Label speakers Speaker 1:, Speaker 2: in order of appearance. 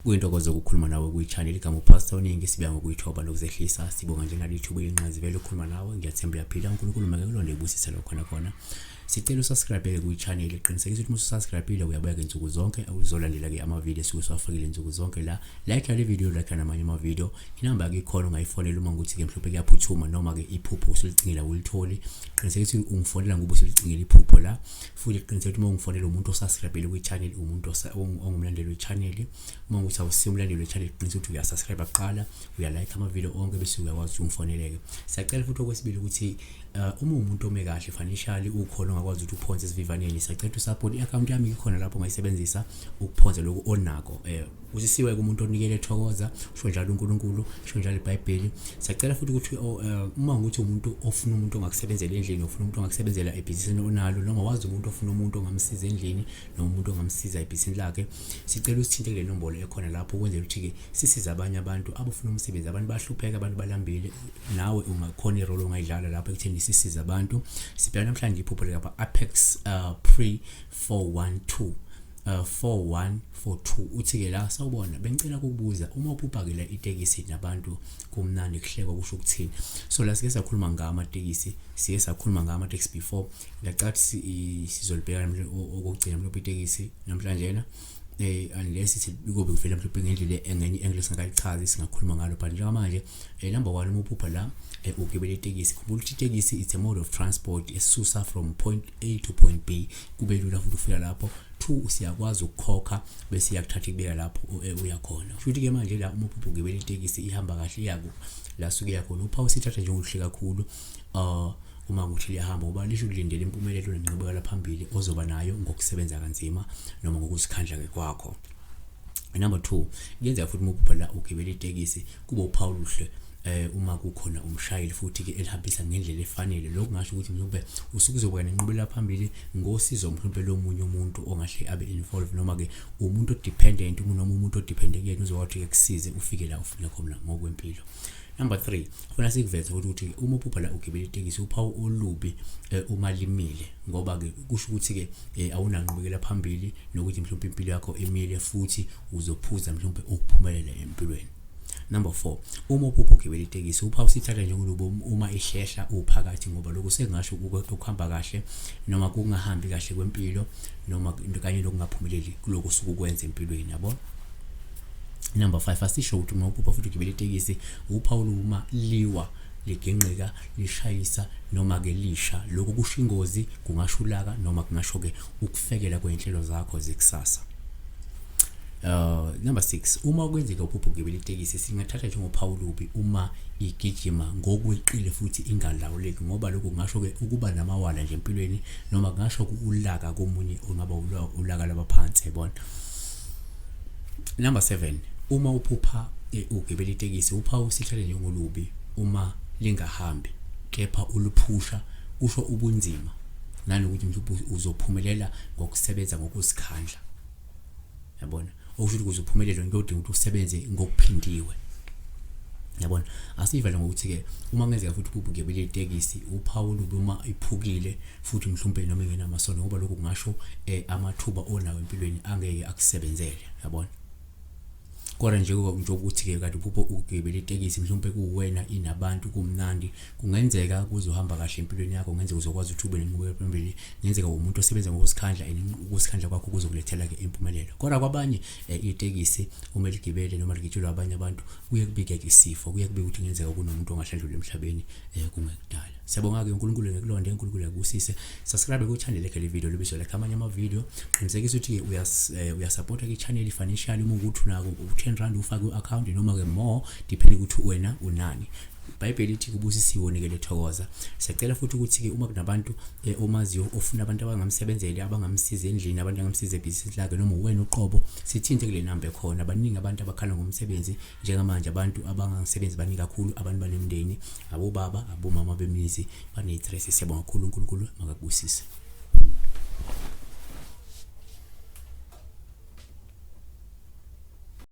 Speaker 1: Kuyintokozo ukukhuluma nawe kwi-channel igama uPastor Oningi sibuya ngokuyithoba nokuzehlisa sibonga njengaleli thuba elinqazivele ukukhuluma nawe. Ngiyathemba uyaphila, uNkulunkulu makekulonde ebusise lokho khona khona. Sicela usubscribe kwi-channel, qinisekisa ukuthi uma usubscribe uyabuya ke nsuku zonke uzolandela ke ama-video esuke siwafakile nsuku zonke la. Like le video, like namanye ama-video. Inamba yakho ikhona ungayifonela uma ukuthi ke mhlawumbe kuyaphuthuma noma ke iphupho usulicingela ulitholi. Qinisekisa ukuthi ungifonela ngoba usulicingela iphupho la. Futhi qiniseka ukuthi uma ungifonela umuntu osubscribe kwi-channel, umuntu ongumlandeli we-channel. Uma ukuthi awusiyo umlandeli we-channel, qinisekisa ukuthi uyasubscribe kuqala, uyalike ama-video onke bese uyakwazi ukuthi ungifoneleke. Siyacela futhi okwesibili ukuthi uma umuntu ome kahle financially ukhona ongakwazi ukuthi uphonse esivivaneni, siyacela ukuthi usupport i-account yami ikhona lapho ongayisebenzisa ukuphonsa lokhu onako. Usisiwe kumuntu onikele ethokoza, usho njalo uNkulunkulu, usho njalo iBhayibheli. Siyacela futhi ukuthi uma ukuthi umuntu ofuna umuntu ongakusebenzela endlini, ofuna umuntu ongakusebenzela ebhizinisini onalo, noma wazi umuntu ofuna umuntu ongamsiza endlini noma umuntu ongamsiza ebhizinisini lakhe, sicela usithinte kule nombolo ekhona lapho ukwenzela ukuthi-ke sisize abanye abantu abafuna umsebenzi. Abantu bayahlupheka, abantu balambile, nawe ungakhona irole ongayidlala lapho ekutheni sisize abantu. Sibheka namhlanje iphupho lika Apex Pre 412 4142. Uthi-ke la, sawubona, bengicela ukubuza uma uphupha-ke la itekisi nabantu kumnandi kuhlekwa kusho ukuthini? So la sike sakhuluma ngamatekisi, sike sakhuluma ngamatekisi before. Ngiyacabanga ukuthi sizolibheka okugcina mhlawumbe itekisi namhlanje na unless sithi kube kuvela mhlawumbe ngendlela engenye angle singakayichazi singakhuluma ngalo, but njengamanje number 1 uma uphupha la ugibela itekisi, khumbula ukuthi itekisi it's a mode of transport esisusa from point A to point B, kube lula futhi ufika lapho. 2 siyakwazi ukukhokha bese iyakuthatha ikubeka lapho uya khona. Kusho ukuthi ke manje la uma uphupha ugibela itekisi ihamba kahle iyaku la suke yakhona, uphawu sithatha njengokuhle kakhulu uma kuthi liyahamba, ngoba lisho ukulindela impumelelo nenqubekela phambili ozoba nayo ngokusebenza kanzima noma ngokuzikhandla ke kwakho. Number 2, kuyenzeka futhi uma uphupha la ugibela itekisi kuba uphawu luhle uma kukhona umshayeli futhi ke elihambisa ngendlela efanele. Lokhu ngasho ukuthi mhlawumbe usuke uzoba nenqubela phambili ngosizo mhlawumbe lomunye umuntu ongahle abe involved, noma ke umuntu odependent noma umuntu odepende kuyena uzokwathi ke kusize ufike la ufuna khona ngokwempilo. Number 3, funa sikuveze ukuthi uma uphupha la ugibela itekisi uphawu olubi uma limile, ngoba ke kusho ukuthi ke awunanqubekela phambili nokuthi mhlawumbe impilo yakho imile futhi uzophuza mhlawumbe ukuphumelela empilweni. Number 4, uma uphupha ugibela itekisi uphawu sithatha njengolubo uma ihlehla uphakathi, ngoba lokhu sekungasho ukuhamba kahle noma kungahambi kahle kwempilo noma kanye nokungaphumeleli kuloko osuke ukwenza empilweni, yabo. Number 5, asisho ukuthi uma uphupha futhi ugibela itekisi uphawu uma liwa liginqika lishayisa noma ke lisha, lokhu kusho ingozi, kungasho ulaka noma kungasho ke ukufekela kwezinhlelo zakho zekusasa. Number 6, uma kwenzeka uphupho ugibela itekisi singathatha njengophawu lubi uma igijima ngokweqile futhi ingalawuleki, ngoba lokhu kungasho ke ukuba namawala nje empilweni noma kungasho ulaka komunye ongaba ulaka labaphansi, yabona. Number 7, uma uphupha ugibela itekisi uphawu sihlale njengolubi uma lingahambi kepha uluphusha, kusho ubunzima nanokuthi mhlawumbe uzophumelela ngokusebenza ngokuzikhandla, yabona. Okusho ukuthi ukuze uphumelele into odinga ukuthi usebenze ngokuphindiwe, yabona. Asivale ngokuthi ke uma kungenzeka futhi uphuphe ugibele itekisi uphawu olubi uma iphukile futhi mhlawumbe noma ingenamasondo, ngoba lokhu kungasho amathuba onawo empilweni angeke akusebenzele, yabona. Kodwa nje njengokuthi-ke kanti uphupho ugibele itekisi mhlawumbe kuwena inabantu kumnandi, kungenzeka kuzohamba kahle empilweni yakho, kungenzeka uzokwazi ukuthi ube nenqubekela phambili, kungenzeka umuntu osebenza ngokuzikhandla and ukuzikhandla kwakho kuzokulethela-ke impumelelo. Kodwa kwabanye itekisi uma ligibele noma ligitshelwa abanye abantu kuye kubike-ke isifo, kuye kubike ukuthi kungenzeka kunomuntu ongahlandlula emhlabeni kungekudala. Siyabonga-ke, uNkulunkulu ngekulonde, uNkulunkulu akubusise. Subscribe ku-channel yakhe le video libizwa like amanye ama-video. Qinisekisa ukuthi uyasupporta ke-channel financially uma ukuthi unako u-10 rand ufake ku-account noma ke more depending ukuthi wena unani. iBhayibheli lithi kubusisiwe onikele thokoza. Siyacela futhi ukuthi ke uma kunabantu omaziyo ofuna abantu abangamsebenzela, abangamsiza endlini, abantu abangamsiza ebhizinisini lakhe noma uwena uqobo, sithinte kule namba ekhona. Baningi abantu abakhala ngomsebenzi njengamanje, abantu abangasebenzi baningi kakhulu, abantu banemindeni, abobaba, abomama bemizi bane-stress. Siyabonga kakhulu, uNkulunkulu makakubusise.